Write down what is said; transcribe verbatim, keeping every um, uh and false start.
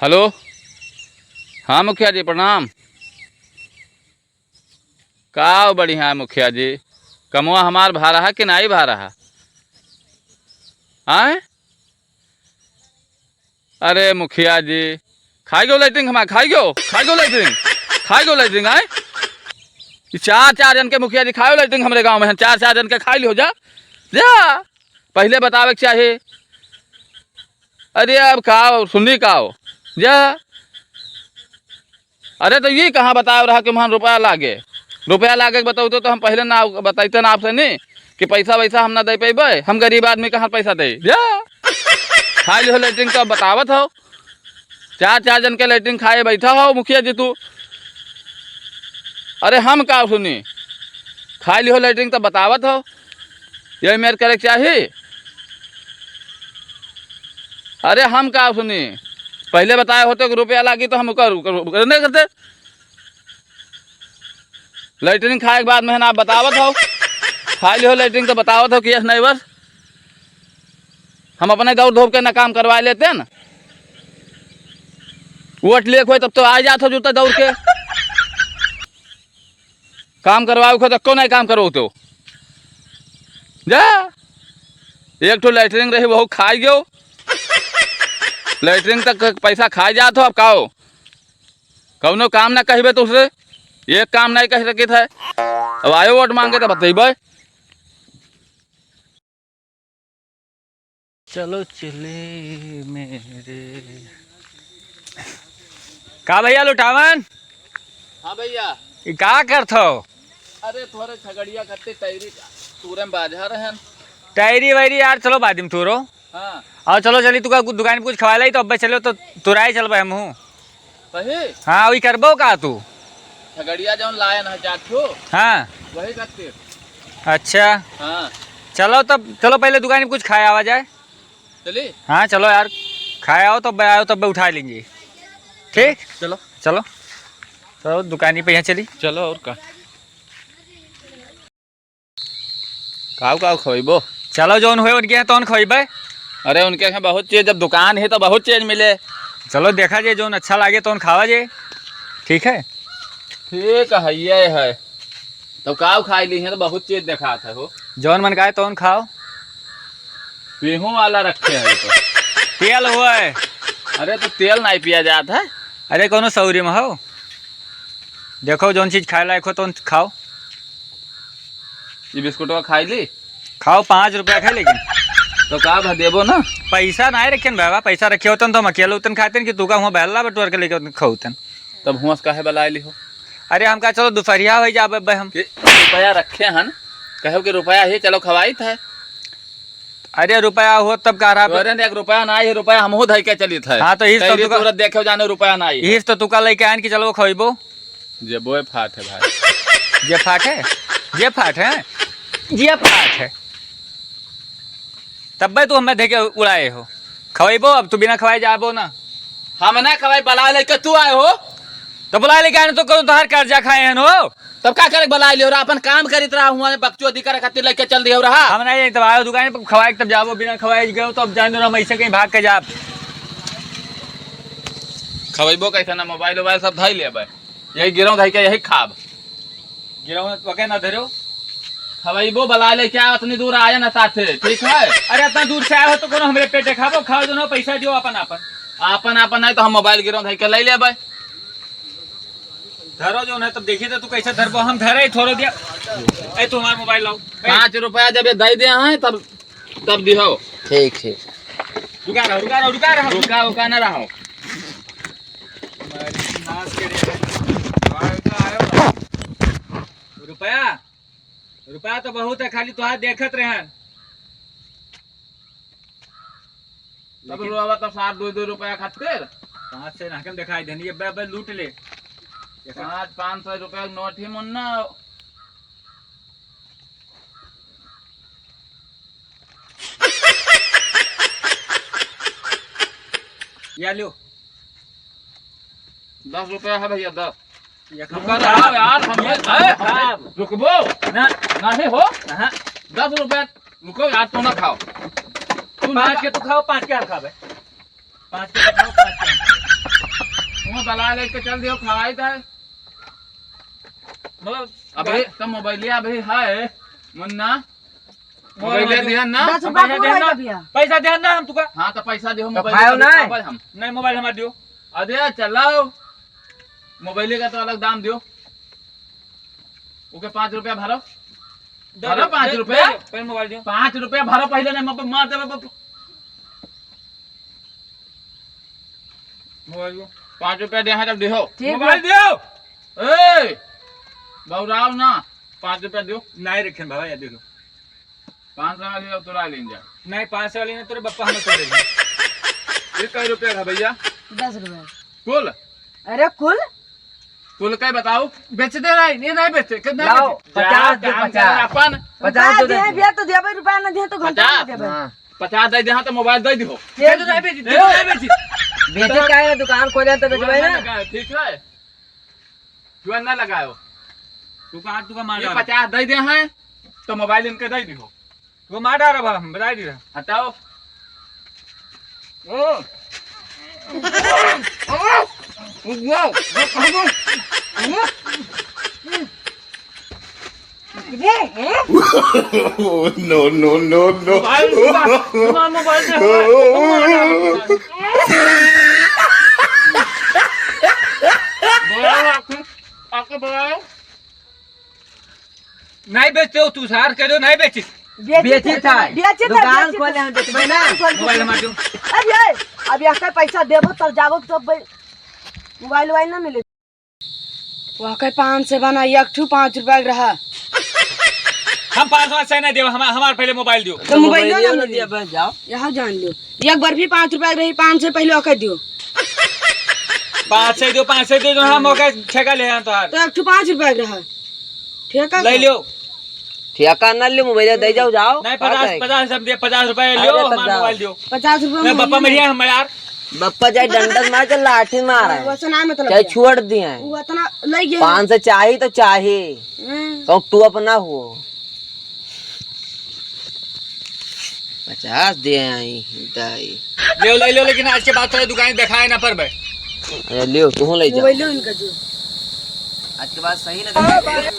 हेलो, हाँ मुखिया जी, प्रणाम। का बढ़िया है मुखिया जी, कमवा हमार भा रहा कि नाई भा रहा? आय? अरे मुखिया जी, खाई गयो लैट्रिन हमार, खाई गयो, खाई गयो लैट्रिन, खाई गयो लैट्रिन, आय? ई चार, चार जन के मुखिया जी खायो लैट्रिन हमरे गाँव में हैं, चार, चार जन के खाई लिहो जा, जा। पहिले बतावे के चाही। अरे अब का हो, सुनी का हो? जा। अरे तो ये कहाँ बतावे रहा कि वहाँ रुपया लागे? रुपया लागे के बताओ तो, तो हम पहिले ना बताइते ना आपसे नहीं कि पैसा वैसा हम ना दे पैबे, हम गरीब आदमी कहाँ पैसा दे? जा। खाई लिहो लैट्रिन तो अब बतावत हो। चार, चार जन के लैट्रिन खाए बैठा हो मुखिया जी तू। अरे हम का सुनी, खाई लिहो लैट्रिन तो बतावत हो। यही मेर करे के चाही। अरे हम का सुनी, पहिले बताए होते कि रुपया लागी तो हम ओकर, ओकर, ओकर नहीं करते। लैट्रिन खाए के बाद में ना बतावत हो, खाई लिहो लैट्रिन तो बतावत हो कि यस नहीं बस। हम अपने दौड़ धूप के ना काम करवा लेते ना। वोट लेके होए तब तो आ जात हो जूता दौड़ के। काम करवाओ को तो कौन है काम करो तो। जा। एक ठो लैट्रिन रही वहू खाई गयो। लैट्रिन तक पैसा खाई जात हो अब काओ। कौनो काम ना कहबे तो उससे। एक काम नहीं कह सकित है। अब आयो वोट मांगे तो बतैबे। चलो चले मेरे। का भैया लुटावन? हाँ भैया। ई का करत हो? अरे थोरे छगड़िया खातिर टैरी का तूरे में बाजा रहन। टैरी वैरी यार, चलो बाद में तूरो। हाँ। और चलो चली, तुका दुकान पे कुछ खवा लाई तो अब्बे चलो तो तुराई चलबे हमहू। सही? हाँ, वही करबो का तू? छगड़िया जौन लायन है चार ठो। हाँ। वही खातिर। अच्छा। हाँ। चलो तब, चलो पहले दुकान पे कुछ खाए आवा जाए। चली? हाँ, चलो यार, खाए आओ तब, आयो तब उठा लेंगे। ठीक? चलो। चलो। चलो दुकानी पे यहाँ चली। चलो और का। काऊ काऊ खवैबो? चलो, जौन होए उनके यहाँ तौन खवैबे। अरे, उनके यहाँ बहुत चीज, जब दुकान है तो बहुत चीज मिले। चलो, देखा जे जौन अच्छा लागे तौन खावा जे। ठीक है? ठीक है, ये है। तब काऊ खाई ली है तो बहुत चीज देखात है हो। जौन मन काहे तौन खाओ। पीहू वाला रखे हैं ये तो। तेल हुआ है। अरे, तो तेल नहीं पिया जात है। अरे, कोनो सौरी में हो। देखो, जौन चीज खाए लायक हो, तौन खाओ। ई बिस्कुटवा खाई ली? खाओ, पाँच रुपया खाई लेकिन। तो का भा देबो ना? पैसा नाहीं रखेन बाबा, पैसा रखे होतन तो हम अकेले उतन खातेन कि तू का हुआँ बहला बटोर के लेके उतन खाउतन। तब हुआँ से काहे बलाए ली हो? अरे हम का चलो दुपहरिया होइ जाबे बे हम। कि रुपया रखे हन, कहो कि रुपया ही चलो खवाइत है। अरे रुपया हो तब का रहा? तोरे ने एक रुपया ना आई, रुपया हमहू धइ के चलित है। हाँ, तो इस तो तैरी तुका, तुरत देखे जाने रुपया ना आई। इस तो तुका लेके आयन कि चलो खइबो। जेबोए फाट है भाई। जे फाट है? जे फाट है? जे फाट है। तब्बे तू हमें देके उड़ाए हो। खवइबो, अब तू बिना खवाए जाबो ना। हम ना खवाई, बलाए लेके तू आए हो। तो बलाए लेके आने तो कौन तोहार कर्जा खाए हन हो? तब का करे बलाए लियो रहा, अपन काम करित रहा हुआँ, बकचोदी करे खातिर लेके चल दियो रहा। हम नहीं, तब आयो दुकान पर खवाए, तब जाबो, बिना खवाए गयो, तब जान दो ना, हम ऐसे कहीं भाग के जाब। खवइबो कैसे ना, मोबाइल वोबाइल सब धइ लेबे। यही गिरौं धइ के यही खाब। गिरौं वके ना धरो। खवइबो बलाए लेके आ, उतनी दूर आए ना साथे, ठीक है? अरे इतना दूर से आए हो तो कोनो हमरे पेटे खाबो, खाओ दोनों, पैसा दियो अपन अपन। अपन अपन नहीं तो हम मोबाइल गिरौं धइ के ले लेबे। धरो जौन है, तब देखिए तो तू कैसे धरबो, हम धरे ही थोड़ो दिया। ए, तू हमार मोबाइल लाओ। ए। पाँच रुपया जब ये दे दे हैं, तब, तब दिहो। ठीक, ठीक। रुका रहो, रुका रहो, रुका रहो। रुका, रुका ना रहो। हमारी नाश के लिए। रुपया, रुपया तो बहुत है, खाली तोहार देखत रहन। तब लेकिन रोवा तो सात दो दो रुपया खातिर। पाँच से नाकम दिखाई देनी, ये बे, बे लूट ले। देखा? पाँच, पाँच सौ रुपया के नोट ही मुन्ना। या लो। दस रुपया है भैया, दस। ये रुका खाओ। रहा यार, हम ये, अरे, रुकबो? ना। नहीं हो? हाँ। दस रुपया रुको यार, तू ना खाओ। तू ना पाँच खा- के तू खाओ, पाँच के हम खाबे। पाँच के तू खाओ, पाँच के हम खाबे। मुँह दला लेके चल दियो, खवाई त है। मतलब, अबे, तो मोबाइलिया अबे है, मुन्ना। मोबाइलिया दिया ना? दस रुपया पैसा कौन देना। आएगा भैया? पैसा देना हम तुका। हाँ, तो पैसा दियो, तो मोबाइल खाओ का ना। दिखावा हम। नहीं, मोबाइल हमार दियो। अरे, चलाओ। मोबाइल का तो अलग दाम दियो। ओके, पाँच रुपया भरो। दे भरो दे, पाँच दे, रुपया। दे, पहले मोबाइल दियो। पाँच रुपया भरो पहले, नहीं, मैं मार देबे, बाप। मोबाइल दियो। पाँच रुपया दे, हाँ, तब दिहो। ठीक मोबाइल बा। दियो। ए, बौराव ना, पाँच रुपया दियो। नहीं रखें बाबा, या दियो। पाँच सौ वाली अब तोरा लेन जा। नहीं, पाँच सौ वाली नहीं, तोरे बप्पा हमें कर देगी। ये कै रुपया है भैया? दस रुपया। कुल? अरे कुल? कुल कै बताओ? बेच दे रहा है, ये नहीं बेचे, कितना लाओ, बेचे? पचास दे, जा, पचास। अपन पचास पचास दे दे। भैया, तो देबे रुपया ना दे, तो घंटा पचास? ना देबे। हाँ। पचास दे दे, हाँ, तो मोबाइल दे दिहो। ये तो नहीं बेची, ये तो नहीं बेची। बेचे क्या है, दुकान खोले तो बेचबे ना। लगा, ठीक है। जुआन ना लगाओ। तू कहाँ, तू का मार ये डाल? पचास दे दे हैं, तो मोबाइल इनके दे दिहो। तू मार डाल रहा, हम बताई दी रहा। हटाओ। ओ। No, no, no, no। Mobile, mobile, mobile दे, मोबाइल। बुलाओ, आके, आके बुलाओ। नहीं बेचते हो तू, सार कह दो, नहीं बेची। बेची बेची था। था। बेची था, दुकान बेची खोले था। हम बेचबे ना। दुकान खोल के मोबाइल हमार दो। अब ये, अब यहाँ का पैसा देबो तब जाबो, तब भाई मोबाइल, मोबाइल ना मिले। वह के पाँच सौ बना, एक ठू पाँच रुपया के रहा। हम पाँच सौ से नहीं देबो, हम, हमार पहले मोबाइल दियो। तो मोबाइल मोबाइल ना ना मिले। दिया, बस जाओ। यहाँ जान लो, एक बर्फी पाँच रुपया के रही, पाँच सौ पहले ओके दियो। पाँच सौ दियो, पाँच सौ दियो, हम ओके ठेका ले हैं तोहार। तो एक ठू पाँच रुपया के रहा, ठेका ले का? लियो। ठेका ना लियो, मोबाइल दे जाओ, जाओ। नहीं, का पचास, कहे? पचास हम दिए, पचास रुपया लियो, अरे तो हमार जाओ। मोबाइल दियो। पचास रुपया नहीं, में बप्पा नहीं। मरिया हम यार। बप्पा जाए डंडा मार के लाठी मार है। वैसे ना मतलब चाहे क्या? छोड़ दिए हैं। वो इतना ले गया। पाँच सौ चाही तो चाही। हम्म। कहूँ टू अपना हो। पचास दे आई, दाई। ले लो, ले लो, लेकिन आज के बाद तोरे दुकान देखाए ना पर बे। अरे लियो, तू ले जा। मोबाइल लो इनका जो। आज के बाद सही ना देखाए।